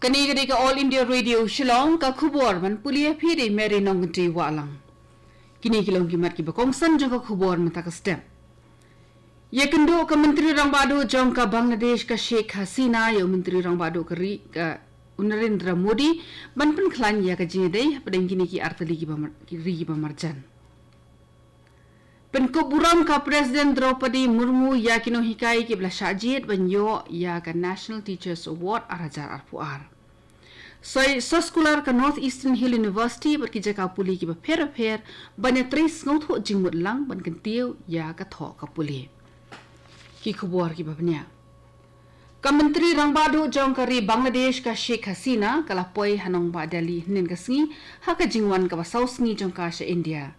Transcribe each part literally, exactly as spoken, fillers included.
Kane ka dei ka All India Radio Shillong, ka khubor ban pule ïa phi da i Mary Nongkynrih Wahlang. Kine ki long ki mat kiba kongsan jong ka khubor mynta ka step. Ïakynduh ka Myntri Rangbah Duh jong ka Bangladesh ka Sheikh Hasina ïa u Myntri Rangbah Duh ka ri ka u Narendra Modi ban pynkhlaiñ ïa ka jingïadei hapdeng kine ki artylli kiba mar-, ki ri kiba marjan. Pynkup burom ka President Draupadi Murmu ïa ki nonghikai kiba la shah jied ban ïoh ïa ka National Teachers Award ar hajar arphew ar. Soi soskular ka North Eastern Hill University bad ki jaka pule kiba pher bapher ban ïatrei sngewthuh jingmut lang ban kyntiew ïa ka thoh ka pule. Ki khubor kiba bniah. Ka Myntri Rangbah Duh jong ka ri Bangladesh ka Sheikh Hasina ka la poi ha nongbah Delhi hynnin ka sngi ha ka jingwan kaba saw sngi jong ka sha India.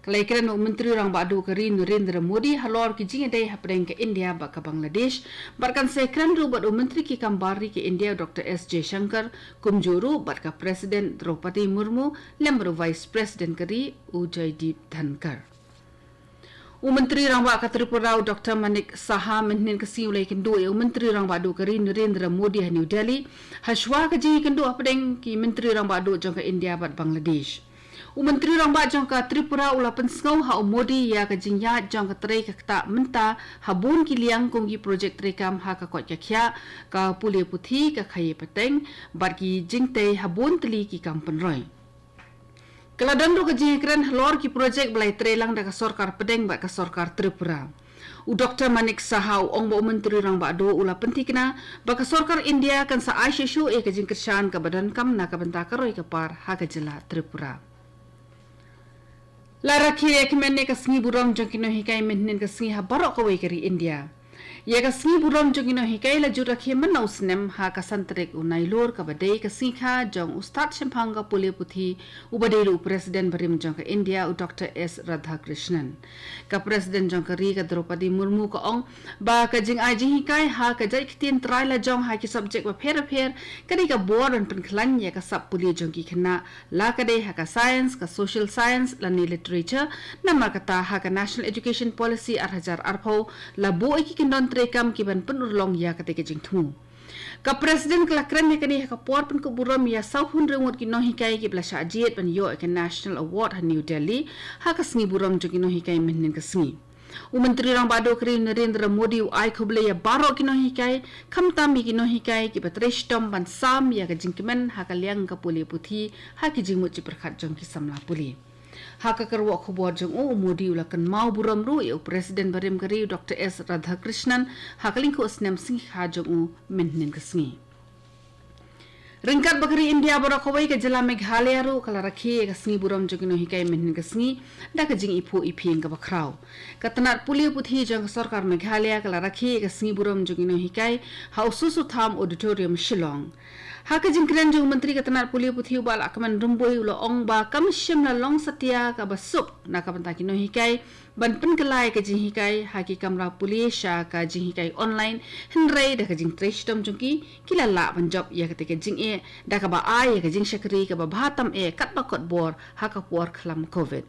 Ka la ïakren bad u Myntri Rangbah Duh ka ri Narendra Modi halor ki jingïadei hapdeng ka India bad ka Bangladesh, bad kan sa ïakren ruh bad u Myntri ki kam bar ri ka India u Doctor S Jaishankar, kumjuh ruh bad ka President Draupadi Murmu lem bad u Vice President ka ri u Jagdeep Dhankhar. U Myntri Rangbah ka Tripura u Doctor Manik Saha mynhynnin ka sngi u la ïakynduh ïa u Myntri Rangbah Duh ka ri Narendra Modi ha New Delhi, hashwa ka jingïakynduh hapdeng ki Myntri Rangbah Duh jong ka India bad Bangladesh. U Myntri Rangbah jong ka Tripura u la pynsngew ha u Modi ïa ka jingïaid jong ka trei ka ktah mynta ha bun ki liang kum ki projek treikam ha ka koit ka khiah, ka pule puthi, ka khaïi pateng, bad ki jingtei ha bun tylli ki kam pynroi. Ka la don ruh ka jingïakren halor ki projek ba la ïatrei lang da ka sorkar pdeng bad ka sorkar Tripura. U Doctor Manik Saha u ong ba u Myntri Rangbah Duh u la pynthikna ba ka sorkar India kan sa ai shuh shuh ïa ka jingkyrshan kaba donkam na ka bynta ka roi ka par ha ka jylla Tripura. La rakhe ïa ka mynne ka sngi burom jong ki nonghikai mynhynnin ka sngi ha baroh kawei ka ri India. Ïa ka sngi burom jong ki nonghikai la ju rakhe mynno u snem ha ka san tarik u Nailur kaba dei ka sngi kha jong u stad shemphang ka pule puthi uba dei ruh u President barim jong ka India u Doctor S Radhakrishnan. Ka President jong ka ri ka Draupadi Murmu ka ong ba ka jingai jinghikai ha ka jait ktien trai la jong ha ki subject bapher bapher ka dei ka bor ban pynkhlaiñ ïa ka sap pule jong ki khynnah, la ka dei ha ka science, ka social science lane literature, namar kata ha ka National Education Policy ar hajar arphew la buh ïa ki kyndon treikam ki ban pynurlong ïa katei ka jingthmu. Ka President ka la kren ïa kane ha ka por pynkup burom ïa saw hynriew ngut ki nonghikai kiba la shah jied ban ïoh ïa ka National Award ha New Delhi ha ka sngi burom jong ki nonghikai mynhynnin ka sngi. U Myntri Rangbah Duh ka ri Narendra Modi u ai khublei ïa baroh ki nonghikai, khamtam ïa ki nonghikai kiba trei shitom ban sam ïa ka jingkmen ha ka liang ka pule puthi ha ki jingmut jingpyrkhat jong ki samla pule. Ha ka kyrwoh khubor jong u, u Modi u la kynmaw burom ruh ïa u President barim ka ri u Doctor S Radhakrishnan ha ka lyngkhuh snem sngi kha jong u mynhynnin ka sngi. Ryngkat bad ka ri India baroh kawei, ka jylla Meghalaya ruh ka la rakhe ïa ka sngi burom jong ki nonghikai mynhynnin ka sngi da ka jingiphuh iphieng kaba khraw. Ka tnat pule puthi jong ka sorkar Meghalaya ka la rakhe ïa ka sngi burom jong ki nonghikai ha u Soso Tham Auditorium, Shillong. Ha ka jingkren jong u Myntri ka tnat pule puthi u Bah Lahkmen Rymbui u la ong ba kam shym la long satia kaba suk na ka bynta ki nonghikai ban pynkylla ïa ka jinghikai ha ki kamra pule sha ka jinghikai online, hynrei da ka jingtrei shitom jong ki, ki la lah ban jop ïa katei ka jingeh da kaba ai ïa ka jingshakri kaba bha tam eh katba kot bor ha ka por khlam Covid.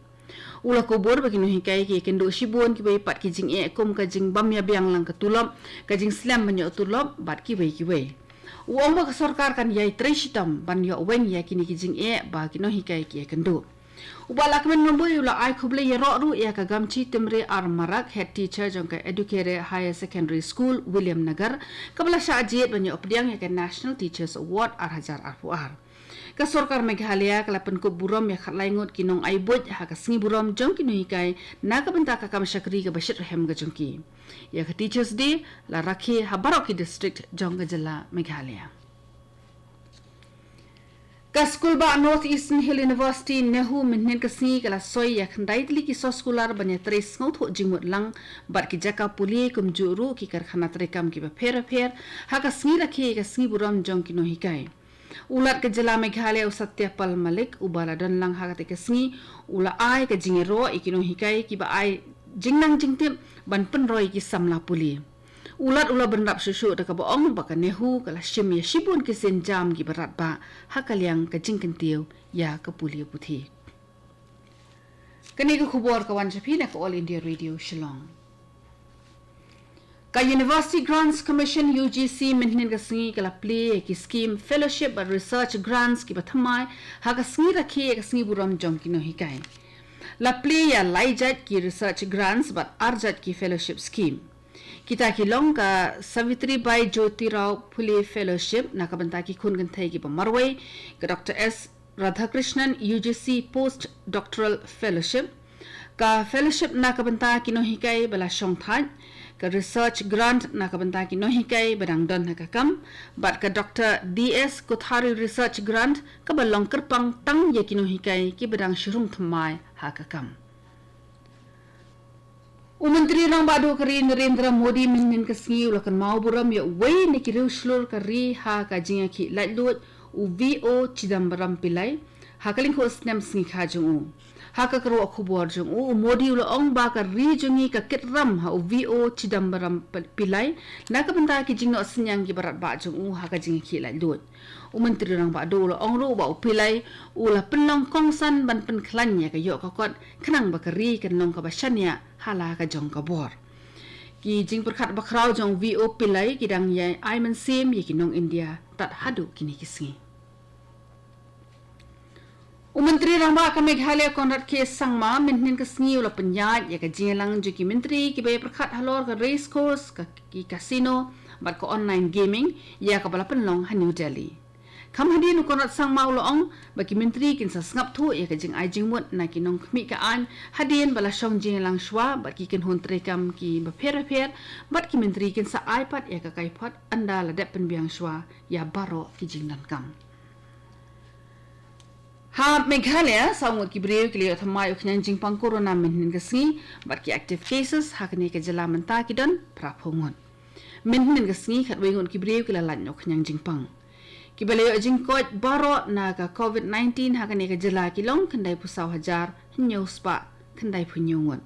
U la kubur ba ki nonghikai ki ïakynduh shibun kiwei pat ki jingeh kum ka jingbym ïabiang lang ka tulop, ka jingslem ban ïoh tulop bad kiwei kiwei. U ong ba ka sorkar kan ïai trei shitom ban ïoh weng ïa kine ki jingeh ba ki nonghikai ki ïakynduh. U Bah Lahkmen Rymbui u la ai khublei ïaroh ruh ïa ka Gamchi Timre R Marak, Head Teacher jong ka Educare Higher Secondary School, Williamnagar, kaba la shah jied ban ïoh pdiang ïa ka National Teachers Award ar hajar arphew ar. Ka sorkar Meghalaya ka la pynkup burom ïa khatlai ngut ki nongai buit ha ka sngi burom jong ki nonghikai na ka bynta ka kam shakri kaba shitrhem ka jong ki. Ïa ka Teachers Day la rakhe ha baroh ki district jong ka jylla Meghalaya. Ka skulbah North Eastern Hill University, NEHU, mynhynnin ka sngi ka la soi ïa khyndai tylli ki soskular ban ïatrei sngewthuh jingmut lang bad ki jaka pule kumjuh ruh ki karkhana treikam kiba pher bapher ha ka sngi rakhe ïa ka sngi burom jong ki nonghikai. U Lat ka jylla Meghalaya u Satya Pal Malik uba la don lang ha katei ka sngi u la ai ka jingïaroh ïa ki nonghikai kiba ai jingnang jingtip ban pynroi ïa ki samla pule. U Lat u la bynrap shuh shuh da kaba ong ba ka NEHU ka la shim ïa shibun ki sienjam kiba radbah ha ka liang ka jingkyntiew ïa ka pule puthi. Kane ka khubor ka wan sha phi na ka All India Radio Shillong. Ka University Grants Commission, U G C, mynhynnin ka sngi ka la plie ïa ki skim fellowship bad research grants kiba thymmai ha ka sngi rakhe ïa ka sngi burom jong ki nonghikai. La plie ïa lai jait ki research grants bad ar jait ki fellowship scheme. Kita ki long ka Savitribai Jyotirao Phule Fellowship na ka bynta ki khun kynthei kiba marwei, ka Doctor S Radhakrishnan U G C Post Doctoral Fellowship, ka fellowship na ka bynta ki nonghikai ba la shong thait, ka research grant na ka bynta ki nonghikai ba dang don ha ka kam, bad ka Doctor D S Kothari Research Grant kaba long kyrpang tang ïa ki nonghikai kiba dang shu rung thymmai ha ka kam. U Myntri Rangbah Duh ka ri Narendra Modi mynhynnin ka sngi u la kynmaw burom ïa uwei na ki riewshlur ka ri ha ka jingïakhih laitluid u V O Chidambaram Pillai ha ka lyngkhuh snem sngi kha jong u. Ha ka kyrwoh khubor jong u, u Modi u la ong ba ka ri jong ngi ka kit ram ha u V O Chidambaram P-, Pillai na ka bynta ki jingnoh synñiang kiba radbah jong u ha ka jingïakhih laitluid. U Myntri Rangbah Duh u la ong ruh ba u Pillai u la pynlong kongsan ban pynkhlaiñ ïa ka ïoh ka kot khnang ba ka ri kan long kaba shaniah ha la ka jong ka bor. Ki jingpyrkhat bakhraw jong V O Pillai ki dang ïai ai mynsiem ïa ki nong India tad haduh kine ki sngi. U Myntri Rangbah ka Meghalaya Conrad K Sangma mynhynnin ka sngi u la pynïaid ïa ka jingïalang jong ki myntri kiba ïapyrkhat halor ka race course, ka, ki casino bad ka online gaming ïa kaba la pynlong ha New Delhi. Kham hadien u Conrad Sangma u la ong ba ki myntri kin sa sngap thuh ïa ka jingai jingmut na ki nongkhmih ka aiñ hadien ba la shong jingïalang shuwa bad ki kynhun treikam kiba pher bapher, bad ki myntri kin sa ai pat ïa ka kaiphod ynda la dep pynbiang shuwa ïa baroh ki jingdonkam. Ha Meghalaya, saw ngut ki briew ki la ïoh thymmai u khñiang jingpang corona mynhynnin ka sngi, bad ki active cases ha kane ka jylla mynta ki don phra phew ngut. Mynhynnin ka sngi khatwei ngut ki briew ki la lait noh khñiang jingpang. Kiba la ïoh jingkoit baroh na ka covid nineteen ha kane ka jylla ki long khyndaiphew saw hajar hynñiew spah khyndaiphew hynñiew ngut.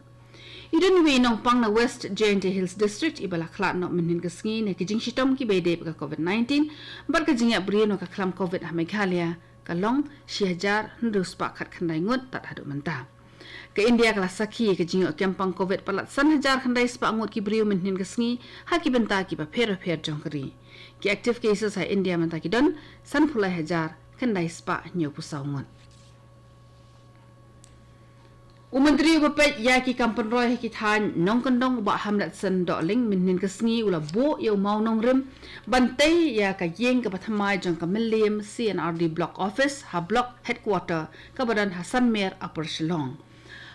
I don iwei i nongpang na West Jaintia Hills District iba la khlad noh mynhynnin ka sngi na ki jingshitom kiba ïadei bad ka covid nineteen, bad ka jingïap briew na ka khlam covid ha Meghalaya ka long shi hajar hynriew spah khatkhyndai ngut tad haduh mynta. Ka India ka la sakhi ïa ka jingïoh kem pang covid palat san hajar khyndai spah ngut ki briew mynhynnin ka sngi ha ki bynta kiba pher bapher jong ka ri. Ki active cases ha India mynta ki don sanphew lai hajar khyndai spah hynñiewphew saw ngut. U Myntri uba peit ïa ki kam pynroi ha ki thaiñ nongkyndong u Bah Hamletson Dohling mynhynnin ka sngi u la buh ïa u mawnongrim ban tei ïa ka ïing kaba thymmai jong ka Mylliem C and R D Block Office ha Block Headquarter kaba don ha Sanmer, Upper Shillong.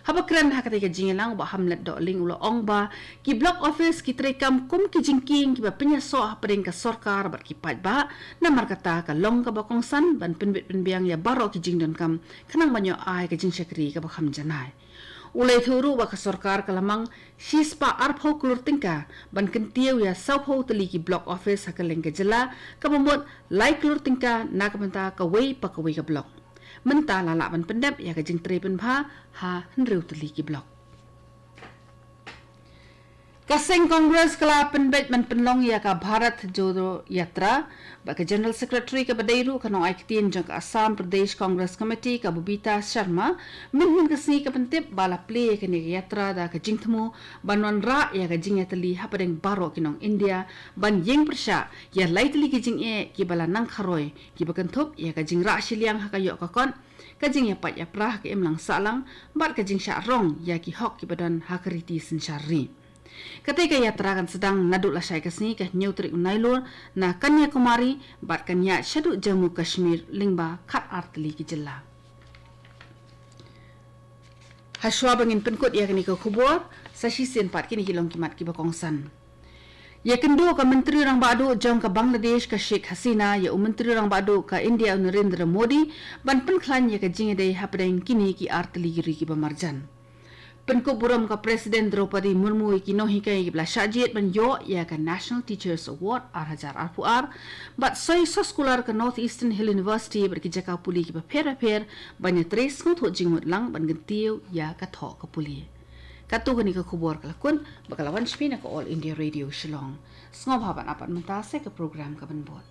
Haba kren ha katei ka jingïalang u Bah Hamlet Dohling u la ong ba ki Block Office ki treikam kum ki jingkieng kiba pynïasoh hapdeng ka sorkar bad ki paidbah, namar kata ka long kaba kongsan ban pynbit pynbiang ïa baroh ki jingdonkam khnang ban ïoh ai ka jingshakri kaba kham janai. U la ïathuh ruh ba ka sorkar ka la mang shispah arphew klur tyngka ban kyntiew ïa sawphew tylli ki Block Office ha kylleng ka jylla, kaba mut lai klur tyngka na ka bynta kawei pa kawei ka block. Mynta la lah ban pyndep ïa ka jingtrei pynbha ha hynriew tylli ki block. Ka seng Congress ka la pynbeit ban pynlong ïa ka Bharat Jodo Yatra, bad ka General Secretary kaba dei ruh ka nongai ktien jong ka Assam Pradesh Congress Committee ka Babita Sharma mynhynnin ka sngi ka pyntip ba la plie ïa kane ka yatra da ka jingthmu ban wanrah ïa ka jingïatylli hapdeng baroh ki nong India ban ïeng pyrshah ïa lai tylli ki jingeh kiba la nang kharoi kiba kynthup ïa ka jingrah shiliang ha ka ïoh ka kot, ka jingïapait ïapra ha ka imlang sahlang, bad ka jingshah rong ïa ki hok kiba don ha ka riti synshar ri. Katei ka yatra kan sdang naduh lashai ka sngi ka hynñiew tarik u Nailur na Kanyakumari bad kan ïaid shaduh Jammu Kashmir lyngba khatar tylli ki jylla. Hashwa ba ngin pynkut ïa kane ka khubor, sa shisien pat kine ki long ki mat kiba kongsan. Ïakynduh ka Myntri Rangbah Duh jong ka Bangladesh ka Sheikh Hasina ïa u Myntri Rangbah Duh ka India u Narendra Modi ban pynkhlaiñ ïa ka jingïadei hapdeng kine ki ar tylli ki ri kiba marjan. Pynkup burom ka President Droupadi Murmu ïa ki nonghikai kiba la shah jied ban ïoh ïa ka National Teachers Award ar hajar arphew ar, bad soi soskular ka North Eastern Hill University bad ki jaka pule kiba pher bapher ban ïatrei sngewthuh jingmut lang ban kyntiew ïa ka thoh ka pule. Katto kane ka khubor ka la kut, ba ka la wan sha phi na ka All India Radio Shillong. Sngewbha ban ap pat mynta sa ka program kaban bud.